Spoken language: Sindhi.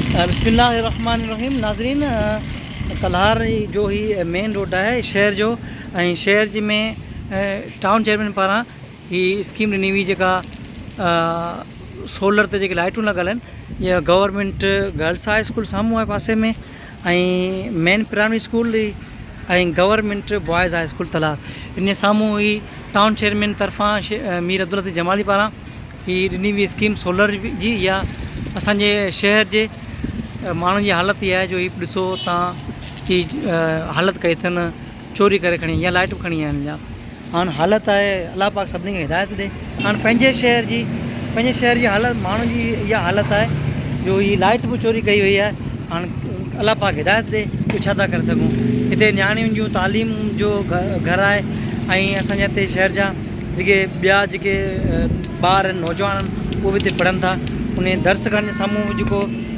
بسم الله الرحمن الرحيم ناظرين تلهار جو هي مين روڊ آهي شهر جو ۽ شهر جي ۾ ٽائون چيئرمين پاران هي اسڪيم ڏني وئي جيڪا سولر تي جيڪي لائٽون لڳل آهن يا گورنمينٽ گرلس هاء اسڪول سامهون آهي پاسي ۾ ۽ main primary school ۽ government boys high school Talhar ان سامهون هي ٽائون چيئرمين طرفان مير عبداللطيف جمالي پاران هي ڏني وئي اسڪيم سولر جي اها اسان جي شهر جي ماڻهن جي حالت اها آهي جو هي ڏسو تان هي حالت ڪئي اٿن چوري ڪري کڻي يا لائٽ به کڻي آيا آهن جا هاڻ حالت آهي الله پاڪ سڀني کي هدايت ڏي هاڻ پنهنجي شهر جي پنهنجي شهر جي حالت ماڻهن جي اها حالت آهي جو هي لائٽ به چوري ڪئي وئي آهي هاڻ الله پاڪ هدايت ڏي ٻيو ڇا ٿا ڪري سگهون هتي نياڻين جون تعليم جو گهر آهي ۽ اسان جي هتي شهر جا جيڪي ٻيا جيڪي ٻار آهن نوجوان آهن اهي به هتي پڙهن ٿا انهي درس خاني جي سامهون جيڪو.